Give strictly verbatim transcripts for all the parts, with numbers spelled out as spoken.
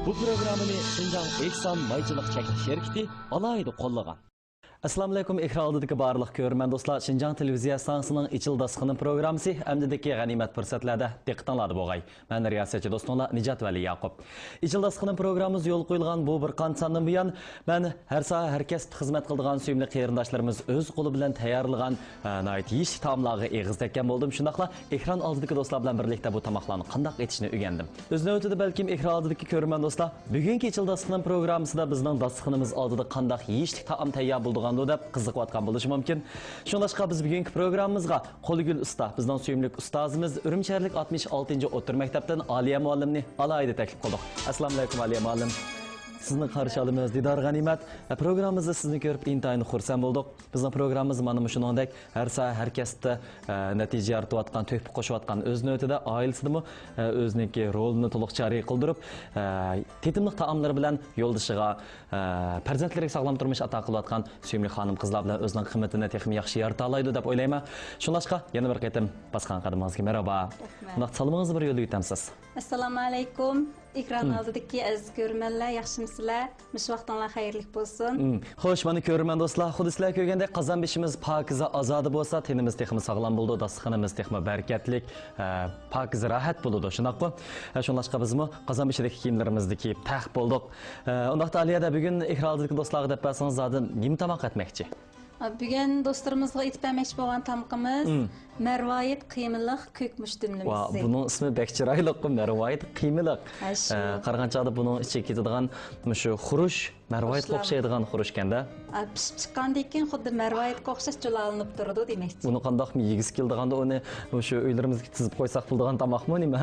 بۇ پروگراممىنى شىنجاڭ ئېھسان مايچىلىق چەكلىك شىركىتى ئالاھىدە قوللىغان. ئەسسالامۇئەلەيكۇم، ئېكران ئالدىدىكى بارلىق كۆرۈرمەن دوستلار، شىنجاڭ تېلېۋىزىيە ئىستانسىسىنىڭ ئېچىل داستىخىنى پروگراممىسى ئەمدىدىكى غەنىيمەت پۇرسەتلەردە دىققىتىڭلاردا بولغاي. مەن رىياسەتچى دوستۇڭلار نىجات ۋەلى ياقۇپ. ئىچىل داستىخىنىم پروگراممىمىز يولغا قويۇلغان بۇ بىر قانچە ساندىن بۇيان، مەن ھەر ساھە، ھەر كەسىپتە خىزمەت قىلىدىغان سۆيۈملۈك قېرىنداشلىرىمىز ئۆز قولى بىلەن تەييارلىغان، ئە، ناھايىتى يېيىشلىك تائاملارغا ئېغىز تەگكەن بولدۇم. شۇنداقلا ئېكران ئالدىدىكى دوستلار بىلەن بىرلىكتە بۇ تاماقلارنى قانداق ئېتىشنى ئۆگەندىم. ئۆز نۆۋىتىدە بەلكىم ئېكران ئالدىدىكى كۆرۈرمەن دوستلار، بۈگۈنكى ئېچىل داستىخىنىم پروگراممىسىدا بىزنىڭ داستىخىنىمىز ئالدىدا قانداق يېيىشلىك تائام تەييار بولىدىغاندۇ دەپ قىزىقىۋاتقان بولۇشى مۇمكىن. شۇڭلاشقا بىز بۈگۈنكى پروگراممىمىزغا قولىگۈل ئۇستا، بىزنىڭ سۆيۈملۈك ئۇستازىمىز، ئۈرۈمچى شەھەرلىك ئاتمىش ئالتىنچى ئوتتۇرا مەكتەپتىن ئالىيە مۇئەللىمنى ئالاھىدە تەكلىپ قىلدۇق. ئەسسالامۇئەلەيكۇم، ئالىيە مۇئەللىم. سىزنى قارشى ئالىمىز، دىدار غەنىيمەت. پروگراممىمىزدا سىزنى كۆرۈپ ئىنتايىن خۇرسەن بولدۇق. بىزنىڭ پروگراممىمىز مانا مۇشۇنىڭدەك ھەر ساھە، ھەر كەسىپتە، ئە، نەتىجە يارىتىۋاتقان، تۆھپە قوشۇۋاتقان، ئۆز نۆۋىتىدە ئائىلىسىدىمۇ، ئە، ئۆزىنىڭكى رولىنى تولۇق جارى قىلدۇرۇپ، ئە، تېتىملىق تائاملىرى بىلەن يولدىشىغا، ئە، پەرزەنتلىرىگە ساغلام تۇرمۇش ئاتا قىلىۋاتقان سۆيۈملۈك خانىم-قىزلار بىلەن ئۆزىنىڭ قىممىتىنى تېخىمۇ ياخشى يارىتالايدۇ دەپ ئويلايمەن. شۇڭلاشقا يەنە بىر قېتىم باسقان قەدىمىڭىزگە مەرھابا. رەھمەت. ئۇنداق سالىمىڭىزنى بىر يوللاپ ئۆتەمسىز؟ ئەسسالامۇئەلەيكۇم. ئېكران ئالدىدىكى ئەزىز كۆرۈرمەنلەر، ياخشىمۇسىلەر؟ مۇشۇ ۋاقتىڭلار خەيرلىك بولسۇن. مم. خوش، مانا كۆرۈرمەن دوستلار، خۇددى سىلەر كۆرگەندەك قازان بېشىمىز پاكىزە ئازادە بولسا، تېنىمىز تېخىمۇ ساغلام بولىدۇ، داستىخىنىمىز تېخىمۇ بەرىكەتلىك، ئە، پاكىزە راھەت بولىدۇ، شۇنداققۇ؟ ئە، شۇڭلاشقا بىزمۇ قازان بېشىدىكى كىيىملىرىمىزنى كىيىپ تەق بولدۇق. ئە، ئۇنداقتا ئالىيەدە بۈگۈن ئېكران ئالدىدىكى دوستلارغا دەپ بەرسىڭىز، زادى نېمە تاماق ئەتمەكچى؟ بۈگۈن دوستلىرىمىزغا ئېتىپ بەرمەكچى بولغان تامىقىمىز مم. مەرۋايىت قىيمىلىق كۆكمۇچ دۈملىمىسى. ۋا، بۇنىڭ ئىسمى بەك چىرايلىققۇ، مەرۋايىت قىيمىلىق. ھە، شۇ. ئە، قارىغان چاغدا بۇنىڭ ئىچىگە كېتىدىغان مۇشۇ خۇرۇچ، مەرۋايىت خۇرۇچلار. ئوخشايدىغان خۇرۇچكەندە. ئە، پىشىپ چىققاندىن كېيىن خۇددى مەرۋايىتقا ئوخشاش جۇلالىنىپ تۇرىدۇ دېمەكچى. بۇنى قانداقمۇ يېگۈسى كېلىدىغاندا، ئۇنى مۇشۇ ئۆيلىرىمىزگە تىزىپ قويساق بولىدىغان تاماقمۇ نېمە؟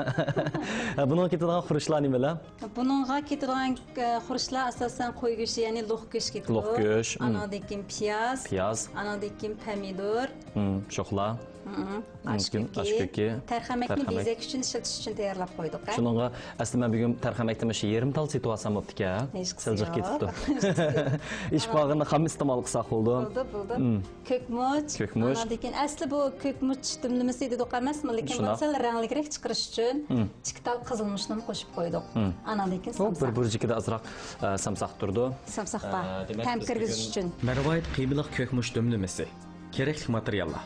ھە، بۇنىڭغا كېتىدىغان خۇرۇچلار نېمىلەر؟ بۇنىڭغا كېتىدىغان، ئە، خۇرۇچلار ئاساسەن قوي گۆشى، يەنى لوق گۆش كېتىدۇ. لوق گۆش، مم. ئانىڭدىن كېيىن پىياز. پىياز. ئانىڭدىن كېيىن پەمىدور. مم، شوخلا. مم، ئاش كۆكى. ئاش كۆكى. تەرخەمەكنى تەرخەمەك. بېزەك ئۈچۈن ئىشلىتىش ئۈچۈن تەييارلاپ قويدۇق، ھە؟ شۇنىڭغا ئەسلى مەن بۈگۈن تەرخەمەكتىن مۇشۇ يېرىم تال سېتىۋالسام بوپتىكەن، ھە؟ ھېچقىسى سەل جىق يوق. كېتىپتۇ. ئىش بارغىنى خام ئىستېمال قىلساق بولىدۇ. بولدى، بولدى. مم. كۆكمۇچ، كۆكمۇچ. ئاناندىن كېيىن ئەسلى بۇ كۆكمۇچ دۈملىمىسى دېدۇق ئەمەسمۇ، لېكىن شۇنداق. بۇنى سەل رەڭلىكرەك چىقىرىش ئۈچۈن مم. ئىككى تال قىزىلمۇچنىمۇ قوشۇپ قويدۇق. مم. ئاناندىن كېيىن ئۇ بىر سامساق. بۇرجىكىدا ئازراق، ئە، سامساق تۇرىدۇ. سامساق بار. ئە، دېمەك، تەم بىز كىرگۈزۈش بۈگۈن ئۈچۈن. مەرۋايىت قىيمىلىق كۆكمۇچ دۈملىمىسى. كېرەكلىك ماتېرىياللار.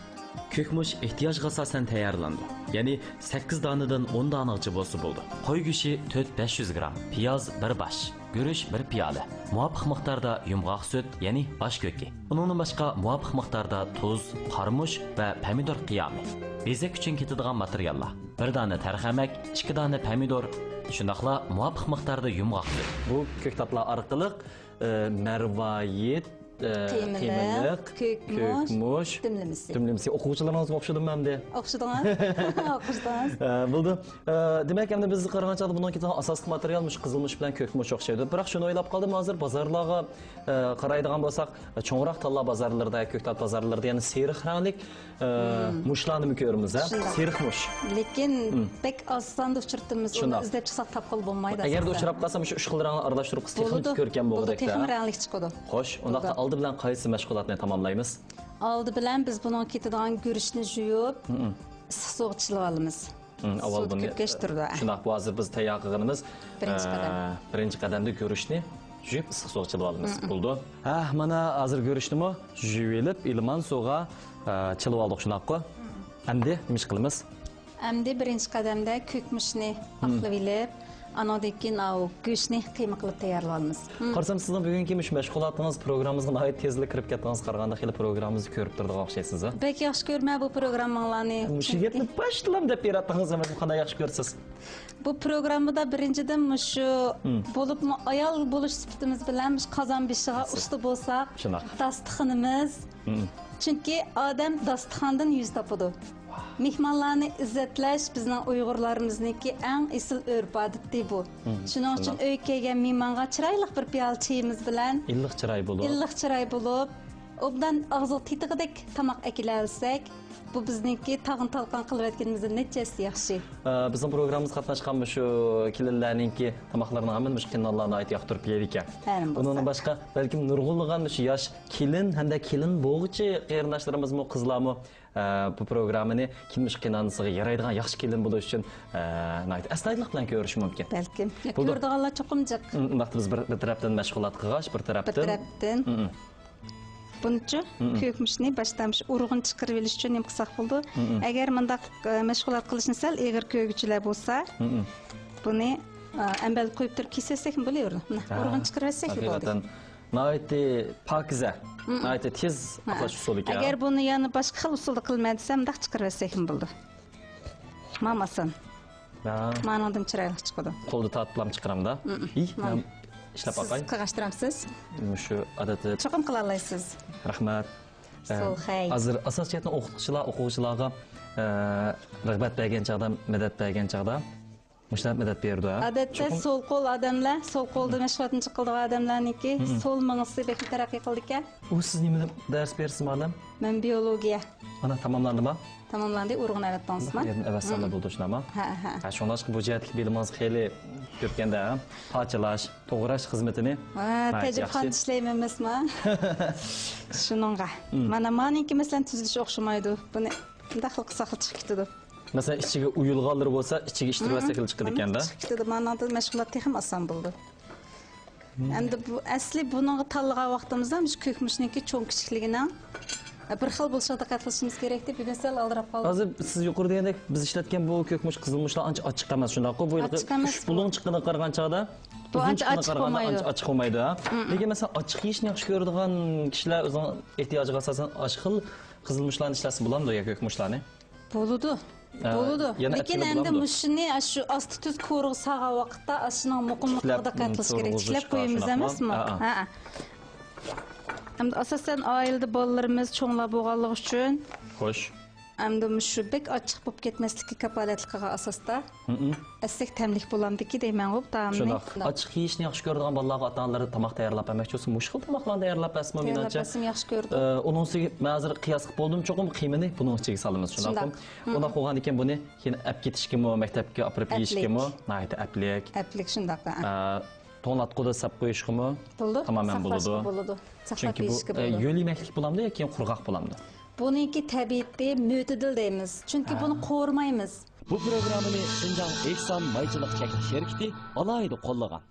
كۆكمۇچ ئېھتىياجغا ئاساسەن تەييارلىنىدۇ. يەنى سەككىز دانىدىن ئون دانىغىچە بولسا بولىدۇ. قوي گۆشى تۆت بەش يۈز گرام، پىياز بىر باش، گۈرۈچ بىر پىيالە، مۇۋاپىق مىقداردا يۇمغاق سۈت، يەنى ئاش كۆكى. ئۇنىڭدىن باشقا مۇۋاپىق مىقداردا تۇز، قارىمۇچ ۋە پەمىدۇر قىيامى. بېزەك ئۈچۈن كېتىدىغان ماتېرىياللار: بىر دانە تەرخەمەك، ئىككى دانە پەمىدۇر، شۇنداقلا مۇۋاپىق مىقداردا يۇمغاق سۈت. بۇ كۆكتاتلار ئارقىلىق، ئە، مەرۋايىت، ئە، قىيمىلىق، قىيمىلىق، كۆكمۇچ، كۆكمۇچ دۈملىمىسى. دۈملىمىسى. ئوقۇغۇچىلىرىڭىزغا ئوخشىدىممۇ ئەمدى؟ ئوخشىدىڭىز. ئوخشىدىڭىز. ئە، بولدى. ئە، دېمەك، ئەمدى بىز قارىغان چاغدا بۇنىڭ كېتىدىغان ئاساسلىق ماتېرىيال مۇشۇ قىزىلمۇچ بىلەن كۆكمۇچ ئوخشايدۇ. بىراق شۇنى ئويلاپ قالدىم، ھازىر بازارلارغا، ئە، قارايدىغان بولساق، چوڭراق تاللا بازارلىرىدا، كۆكتات بازارلىرىدا يەنە سېرىق رەڭلىك، ئە، مۇشلارنىمۇ كۆرىمىز، ھە؟ شۇنداق. سېرىق مۇش. لېكىن بەك ئاز ساندا ئۇچرىتىمىز، ئۇنى ئىزدەپ چىقساق تاپقىلى بولمايدۇ ئەسلىدە. ئەگەردە ئۇچراپ قالسا، مۇشۇ ئۈچ خىل رەڭنى ئارىلاشتۇرۇپ قىلسا تېخىمۇ كۆركەم بولىدۇ، بولىدۇ، تېخىمۇ رەڭلىك چىقىدۇ. خوش، ئۇنداقتا ئالدى بىلەن قايسى مەشغۇلاتنى تاماملايمىز؟ ئالدى بىلەن بىز بۇنىڭغا كېتىدىغان گۈرۈچنى يۇيۇپ، ئىسسىق سۇغا چىلىۋالىمىز. ئاۋۋال سۇدا بۇنى كۆپكەچ تۇرىدۇ. شۇنداق، بۇ ھازىر بىز تەييار قىلغىنىمىز، بىرىنچى قەدەم. ئە، بىرىنچى قەدەمدە گۈرۈچنى يۇيۇپ ئىسسىق سۇغا چىلىۋالىمىز. بولدى. ھە، مانا ھازىر گۈرۈچنىمۇ يۇيۇۋېلىپ، ئىلمان سۇغا، ئە، چىلىۋالدۇق، شۇنداققۇ؟ ئەمدى نېمە ئىش قىلىمىز؟ ئەمدى بىرىنچى قەدەمدە كۆكمۇچنى ئاقلىۋېلىپ، ئانىڭدىن كېيىن ئاۋۇ گۆشنى قىيما قىلىپ تەييارلىۋالىمىز. قارىسام، سىزنىڭ بۈگۈنكى مۇشۇ مەشغۇلاتىڭىز، پروگراممىڭىزغا ناھايىتى تېزلا كىرىپ كەتتىڭىز، قارىغاندا خېلى پروگراممىمىزنى كۆرۈپ تۇرىدىغان ئوخشايسىز، ھە؟ بەك ياخشى كۆرىمەن بۇ پروگرامماڭلارنى. مۇشۇ گەپنى باشتىلا دەپ بېرەتتىڭىز، ئەمەسمۇ قانداق ياخشى كۆرىسىز؟ بۇ پروگراممىدا بىرىنچىدىن مۇشۇ بولۇپمۇ ئايال بولۇش سۈپىتىمىز بىلەن مۇشۇ قازان بېشىغا ئۇستا بولساق، شۇنداق. داستىخىنىمىز. چۈنكى ئادەم داستىخاندىن يۈز تاپىدۇ. مېھمانلارنى ئىززەتلەش بىزنىڭ ئۇيغۇرلىرىمىزنىڭكى ئەڭ ئېسىل ئۆرپ-ئادىتى بۇ. شۇنىڭ ئۈچۈن ئۆيگە كەلگەن مېھمانغا چىرايلىق بىر پىيالە چېيىمىز بىلەن ئىللىق چىراي بولۇپ، ئىللىق چىراي بولۇپ، ئوبدان ئاغزىغا تېتىغۇدەك تاماق ئەكېلەلىسەك، بۇ بىزنىڭكى تاغنى تالقان قىلىۋەتكىنىمىزدىن نەچچە ھەسسە ياخشى. ئە، بىزنىڭ پروگراممىمىزغا قاتناشقان مۇشۇ كېلىنلەرنىڭكى تاماقلىرىنىڭ ھەممىنى مۇشۇ قېينانىلار ناھايىتى ياقتۇرۇپ يەيدىكەن. ھەرىم بولسا. ئۇنىڭدىن باشقا، بەلكىم نۇرغۇنلىغان مۇشۇ ياش كېلىن ھەمدە كېلىن بوغۇچى قېرىنداشلىرىمىزمۇ، قىزلارمۇ، ئە، بۇ پروگراممىنى كېيىن مۇشۇ قېينانىسىغا يارايدىغان ياخشى كېلىن بولۇش ئۈچۈن، ئە، ناھايىتى ئەستايىدىللىق بىلەن كۆرۈشى مۇمكىن. بەلكىم. يا، بولدى. كۆرىدىغانلار چوقۇمجىق. ئۇم، ئۇنداقتا بىز بىر، بىر تەرەپتىن مەشغۇلات قىلغاچ، بىر بىر تەرەپتىن. تەرەپتىن. ئۇم، ئۇم. بۇنىچۇ، مم. كۆكمۇچنى باشتا مۇشۇ ئۇرۇغىنى چىقىرىۋېلىش ئۈچۈن نېمە قىلساق بولىدۇ؟ مم. ئەگەر مۇنداق، ئە، مەشغۇلات قىلىشنى سەل ئېغىر كۆرگۈچىلەر بولسا، مم. بۇنى، ئە، ئەمبەلدە قويۇپ تۇرۇپ كېسىۋەتسەكمۇ بولۇۋېرىدۇ. مۇنداق ھە، ئۇرۇغىنى چىقىرىۋەتسەكلا بولدى. ھەقىقەتەن ناھايىتى پاكىزە، مم. ناھايىتى تېز ھە. ئاقلاش ئۇسۇلى ئىكەن. ئەگەر بۇنى يەنە باشقا خىل ئۇسۇلدا قىلماي دېسە، مۇنداق چىقىرىۋەتسەكمۇ بولىدۇ. مانا ئاسان. ھە. مانىڭدىن چىرايلىق چىقىدۇ. قولدا تارتىپلام چىقىرامدا. مم. ئى، مانا. مەن ئىشلەپ باقاي. سىز قىلغاچتۇرامسىز؟ مۇشۇ ئادەتتە. چوقۇم قىلالايسىز. رەھمەت. ئە، سول خەي. ھازىر ئاساسىي جەھەتتىن ئوقۇتقۇچىلار ئوقۇغۇچىلارغا، ئە، رىغبەت بەرگەن چاغدا، مەدەت بەرگەن چاغدا مۇشۇنداق مەدەت بېرىدۇ، ھە؟ ئادەتتە چوقۇم. سول قول ئادەملەر، سول قولدا مم. مەشغۇلاتنى جىق قىلىدىغان ئادەملەرنىڭكى مم. سول مېڭىسى بەكمۇ تەرەققىي قىلىدىكەن. ئۇ سىز نېمىنى دەرس بېرىسىز، مۇئەللىم؟ مەن بىيولوگىيە. ئانا، تاماملاندىما؟ تاماملاندى، ئۇرۇغنى ئەۋەتتىڭىزمۇ؟ يەردىن ئەۋەتسەملا مم. بولىدۇ، شۇنداقمۇ؟ ھە، ھە. ھە، شۇڭلاشقا بۇ جەھەتتىكى بىلىمىڭىز خېلى كۆپكەندە، ھە؟ پارچىلاش، توغراش خىزمىتىنى ھە، ناھايىتى تەجرىبىخانىدا ياخشى. ئىشلەيمەن ئەمەسمۇ؟ شۇنىڭغا. مم. مانا، مانىڭكى، مەسىلەن، تۈزۈلۈشى ئوخشىمايدۇ. بۇنى مۇنداقلا قىلساقلا چىقىپ كېتىدۇ. مەسىلەن، ئىچىگە ئۇيۇلغانلىرى بولسا، ئىچىگە ئىشتۇرۇۋەتسەكلا مم. چىقىدىكەن-دە. چىقىپ كېتىدۇ. مانىڭدىن مەشغۇلات تېخىمۇ ئاسان بولىدۇ. مم. ئەمدى بۇ، ئەسلى بۇنىڭغا تاللىغان ۋاقتىمىزدا مۇشۇ كۆكمۇچنىڭكى چوڭ كىچىكلىكىنىڭ بىر خىل بولۇشىغا دىققەت قىلىشىمىز كېرەكتى. بۈگۈن سەل ئالدىراپ قالدۇق. ھازىر سىز يۇقىرىدا دېگەندەك، بىز ئىشلەتكەن بۇ كۆكمۇچ، قىزىلمۇچلار ئانچە ئاچچىق ئەمەس، شۇنداققۇ؟ بۇ ھېلىقى ئاچچىق ئەمەس ئۈچ بۇ. بۇلۇڭ چىققىنىغا قارىغان چاغدا، بۇ ئۇزۇن ئانچە چىققىنىغا ئاچچىق قارىغاندا بولمايدۇ. ئانچە ئاچچىق بولمايدۇ، ھە؟ مم. لېكىن، مەسىلەن، ئاچچىق يېيىشنى ياخشى كۆرىدىغان كىشىلەر ئۆزىنىڭ ئېھتىياجىغا ئاساسەن ئاشۇ خىل قىزىلمۇچلارنى ئىشلەتسە بولامدۇ يا كۆكمۇچلارنى؟ بولىدۇ. ئە، بولىدۇ. يەنە لېكىن ئەمدى بولامدۇ؟ مۇشۇنى ئاشۇ ئاستا تۈز كورىغا سالغان ۋاقىتتا ئاشۇنىڭ مۇقىملىقىغا تىكلەپ، دىققەت قىلىش كېرەك. تىكلەپ قويىمىز ئەمەسمۇ؟ ھە، ھە. ھە، ھە. ئەمدى ئاساسەن ئائىلىدە بالىلىرىمىز چوڭلار بولغانلىقى ئۈچۈن. خوش. ئەمدى مۇشۇ بەك ئاچچىق بولۇپ كەتمەسلىككە كاپالەتلىك قىلغان ئاساستا. ھە، ھە. ئەتسەك تەملىك بولامدىكى دەيمەنغۇ، تائامنى. شۇنداق. ئاچچىق يېيىشنى ياخشى كۆرىدىغان بالىلارغا ئاتا-ئانىلىرى تاماق تەييارلاپ بەرمەكچى بولسا، مۇشۇ خىل تاماقلارنى تەييارلاپ بەرسىمۇ، تەييارلاپ مېنىڭچە. بەرسىمۇ ياخشى كۆرىدۇ. ئە، ئۇنىڭ ئۈستىگە مەن ھازىر قىياسلىق بولدۇم، چوقۇم قىيمىنى بۇنىڭ ئىچىگە سالىمىز، شۇنداقمۇ؟ شۇنداق. ھە. ئۇنداق بولغاندىكىن بۇنى كېيىن ئەپ كېتىشكىمۇ، مەكتەپكە ئاپىرىپ يېيىشكىمۇ ئەپلىك. ناھايىتى ئەپلىك. ئەپلىك، شۇنداق، ھە. ئە، توڭلاتقۇدا ساپ قويۇشقىمۇ بولىدۇ. تامامەن بولىدۇ. ساقلاشقا بولىدۇ. ساقلاپ يېيىشكە بولىدۇ. چۈنكى بۇ، ئە، يۆل يېمەكلىك بولامدۇ ياكى قۇرغاق بولامدۇ؟ بۇنىڭكى تەبىئىتى مۆتىدىل دەيمىز. چۈنكى ھە. بۇنى قورۇمايمىز. بۇ پروگراممىنى شىنجاڭ ئېھسان مايچىلىق چەكلىك شىركىتى ئالاھىدە قوللىغان.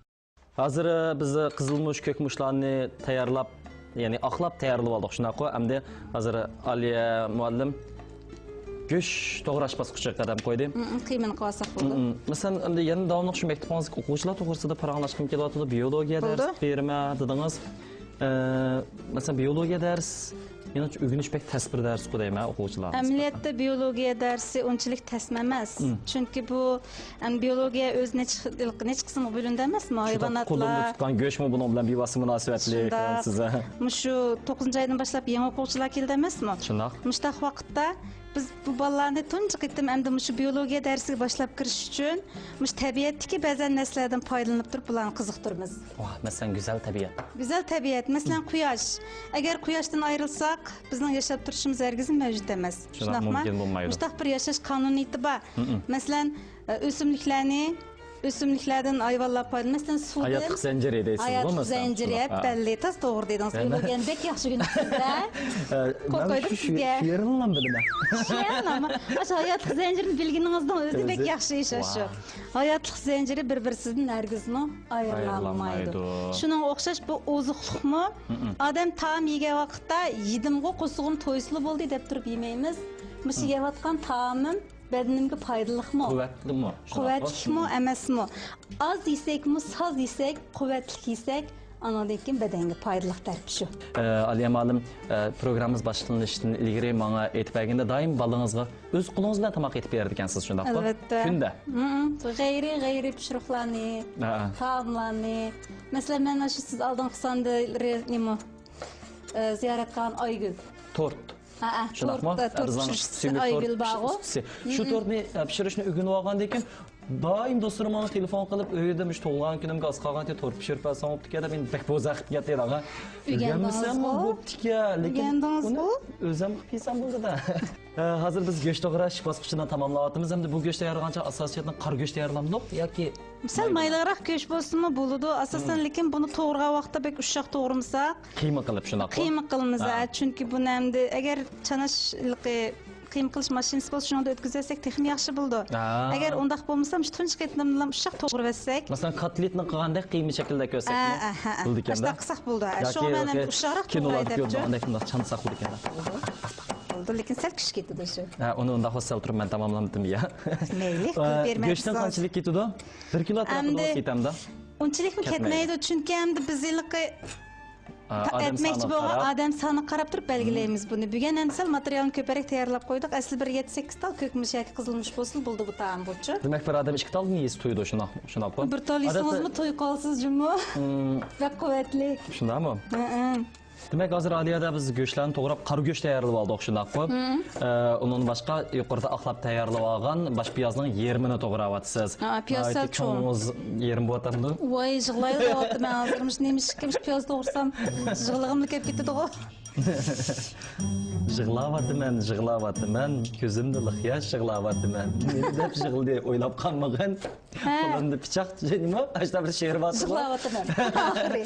ھازىر، ئە، بىز قىزىلمۇچ، كۆكمۇچلارنى تەييارلاپ، يەنى ئاقلاپ تەييارلىۋالدۇق، شۇنداققۇ؟ ئەمدى ھازىر ئالىيە مۇئەللىم گۆش توغراش باسقۇچىغا قەدەم قويدى. م-م، قىيمىنى قىلىۋالساق بولىدۇ. م-م. مەسىلەن، ئەمدى يەنە داۋاملىق شۇ مەكتىپىڭىزدىكى ئوقۇغۇچىلار توغرىسىدا پاراڭلاشقۇم كېلىۋاتىدۇ. بىيولوگىيە دەرس بولىدۇ. بېرىمەن دېدىڭىز. ئە، مەسىلەن، بىيولوگىيە دەرس، مېنىڭچە ئۆگىنىش بەك تەس بىر دەرسقۇ دەيمەن ئوقۇغۇچىلارغا نىسبەتەن. ئەمەلىيەتتە بىيولوگىيە دەرسى ئۇنچىلىك تەسمۇ ئەمەس. م. چۈنكى بۇ، ئەم، بىيولوگىيە ئۆزى نەچچە، نەچچە قىسىمغا بۆلۈنىدۇ ئەمەسمۇ؟ شۇنداق، ھايۋاناتلار. قولۇمدا تۇتقان گۆشمۇ بۇنىڭ بىلەن بىۋاسىتە مۇناسىۋەتلىك، شۇنداق. سىز. مۇشۇ توققۇزىنچى ئايدىن باشلاپ يېڭى ئوقۇغۇچىلار كېلىدۇ ئەمەسمۇ؟ شۇنداق. مۇشۇنداق ۋاقىتتا بىز بۇ بالىلارنى تۇنجى قېتىم ئەمدى مۇشۇ بىيولوگىيە دەرسىگە باشلاپ كىرىش ئۈچۈن مۇشۇ تەبىئەتتىكى بەزەن نەرسىلەردىن پايدىلىنىپ تۇرۇپ بۇلارنى قىزىقتۇرىمىز. ۋاھ، مەسىلەن، گۈزەل تەبىئەت. گۈزەل تەبىئەت، مەسىلەن، قۇياش. ئەگەر قۇياشتىن ئايرىلساق، بىزنىڭ ياشاپ تۇرۇشىمىز ھەرگىزمۇ مەۋجۇت ئەمەس. شۇنداق، شۇنداقمۇ؟ مۇمكىن بولمايدۇ. مۇشۇنداق بىر ياشاش قانۇنىيىتى بار. مم. مەسىلەن، ئۆسۈملۈكلەرنى، ئۆسۈملۈكلەردىن ھايۋانلار پايدىلىنىدۇ. مەسىلەن، سۇدىن. ھاياتلىق زەنجىرى دەيسىزغۇ، ھاياتلىق مەسىلەن، زەنجىرى، شۇنداق. ھە، ھە. بەللى، تاس توغرا دېدىڭىز. ھە. بىيولوگىيەنى بەك ياخشى ئۆگىنىپسىز-دە. ھە، قول مەن قويدۇم شۇ، شۇ، سىزگە. شۇ يەرنىلا بىلىمەن. شۇ يەرنىلا، ئاشۇ ھاياتلىق زەنجىرىنى بىلگىنىڭىزنىڭ ئۆزى بەك ياخشى ئىش ئاشۇ. ۋاھ. ھاياتلىق زەنجىرى بىر-بىرسىدىن ھەرگىزمۇ ئايرىلالمايدۇ. ئايرىلالمايدۇ. شۇنىڭغا ئوخشاش بۇ ئوزۇقلۇقمۇ. مم. ئادەم تائام يېگەن ۋاقىتتا يېدىمغۇ، قورسىقىم تويسىلا بولدى دەپ تۇرۇپ يېمەيمىز. مۇشۇ مم. يەۋاتقان تائامىم بەدىنىمگە پايدىلىقمۇ؟ قۇۋۋەتلىكمۇ؟ شۇنداقمۇ؟ قۇۋۋەتلىكمۇ ئەمەسمۇ؟ ئاز يېسەكمۇ، ساز يېسەك، قۇۋۋەتلىك يېسەك، ئانىڭدىن كېيىن بەدەنگە پايدىلىق تەرىپى شۇ. ئە، ئالىيە مۇئەللىم، ئە، پروگراممىمىز باشلىنىشتىن ئىلگىرى ماڭا ئېيتىپ بەرگىندە، دائىم بالىڭىزغا ئۆز قولىڭىز بىلەن تاماق ئېتىپ بېرىدىكەنسىز، شۇنداققۇ؟ ئەلۋەتتە. كۈندە؟ ھىم، غەيرىي، غەيرىي پىشۇرۇقلارنى، ھە، ھە. تائاملارنى. مەسىلەن، مەن ئاشۇ سىز ئالدىنقى ساندا نېمە، ئە، زىيارەت قىلغان ئايگۈل. تورت. ھە، ھە، شۇنداقمۇ؟ تورت، تورت بىزنىڭ پىشۇرۇشچىسى سۈيۈملۈك تورت ئايگۈل بارغۇ. پىشۇرۇشچىسى. شۇ ھىم. تورتنى، ئە، پىشۇرۇشنى ئۆگىنىپ ئالغاندىن كېيىن، دائىم دوستلىرىم ماڭا تېلېفون قىلىپ، ئۆيدە مۇشۇ تۇغۇلغان كۈنۈمگە ئاز قالغانتى تورت پىشۇرۇپ بەرسەڭ بوپتىكەن دەپ، مېنى بەك بوزەك قىلىپ كەتتى، ئاغا. ئۆگەنمىسەممۇ بوپتىكەن، لېكىن ئۇنى ئۆزۈم قىلىپ يېسەم بولىدۇ-دە. ھە، ھازىر بىز گۆش توغراش باسقۇچىنى تاماملاۋاتىمىز. ئەمدى بۇ گۆش تەييارلىغانچە ئاساسىيەتنى قارا گۆش تەييارلامدۇق ياكى سەل مايلىقراق گۆش بولسىمۇ بولىدۇ. ئاساسەن، لېكىن بۇنى توغرىغان ۋاقىتتا بەك ئۇششاق توغرىمىساق، قىيما قىلىپ شۇنداققۇ؟ قىيما قىلىمىز، ھە. چۈنكى بۇنى ئەمدى ئەگەر چاناش قىيما قىلىش ماشىنىسى بولسا، شۇنىڭدا ئۆتكۈزۈۋەتسەك تېخىمۇ ياخشى بولىدۇ. ھە. ئەگەر ئۇنداق بولمىسا، مۇشۇ تۇنجى قېتىمدىلا ئۇششاق توغرىۋەتسەك. مەسىلەن، كاتلېتنى قىلغاندەك قىيما شەكلىدە كۆرسەكمۇ بولىدىكەن-دە. ئاشۇنداق قىلساق بولىدۇ. ھە، شۇڭا مەن ئەمدى ئۇششاقراق توغراي دەپ. بولىدۇ، لېكىن سەل كۈچ كېتىدۇ شۇ. ھە، ئۇنى ئۇنداق بولسا سەل تۇرۇپ مەن تاماملامدىم يا. مەيلى، قىلىپ بېرىمەن. گۆشتىن قانچىلىك كېتىدۇ؟ بىر كىلو ئەتراپىدا كېتەمدۇ؟ ئۇنچىلىكمۇ كەتمەيدۇ، چۈنكى ئەمدى بىز ھېلىقى ئەتمەكچى بولغان ئادەم سانىغا قاراپ تۇرۇپ بەلگىلەيمىز بۇنى. بۈگۈن ئەمدى سەل ماتېرىيالنى كۆپرەك تەييارلاپ قويدۇق. ئەسلى بىر يەتتە سەككىز تال كۆكمۇچ ياكى قىزىلمۇچ بولسىلا بولىدۇ بۇ تائام بويىچە. دېمەك، بىر ئادەم ئىككى تالدىن يېسە تويىدۇ، شۇنداق، شۇنداققۇ؟ بىر تال يېسىڭىزمۇ توي قىلىسىز جۇمۇ. بەك قۇۋۋەتلىك. شۇنداقمۇ؟ ھەئە. دېمەك، ھازىر ئالىيەدە بىز گۆشلەرنى توغراپ، قارا گۆش تەييارلىۋالدۇق، شۇنداققۇ؟ ئە، ئۇنىڭدىن باشقا يۇقىرىدا ئاقلاپ تەييارلىۋالغان باش پىيازنىڭ يېرىمىنى توغراۋاتىسىز. ھە، پىياز سەل چوڭ. كۆڭلىڭىز يېرىم بولۇۋاتامدۇ؟ ۋاي، يىغلايۋاتىمەن ھازىر. مۇشۇ نېمە ئىشكىن، مۇشۇ پىياز توغرىسام يىغلىغۇملا كېلىپ كېتىدىغۇ. يىغلاۋاتىمەن، يىغلاۋاتىمەن، كۆزۈمدە لىق ياش يىغلاۋاتىمەن. نېمە دەپ يىغلىدى، ئويلاپ قالمىغان. ھە. قولۇمدا پىچاق، نېمە؟ ئاشۇنداق بىر شېئىر بار. يىغلاۋاتىمەن. ئاخىرى.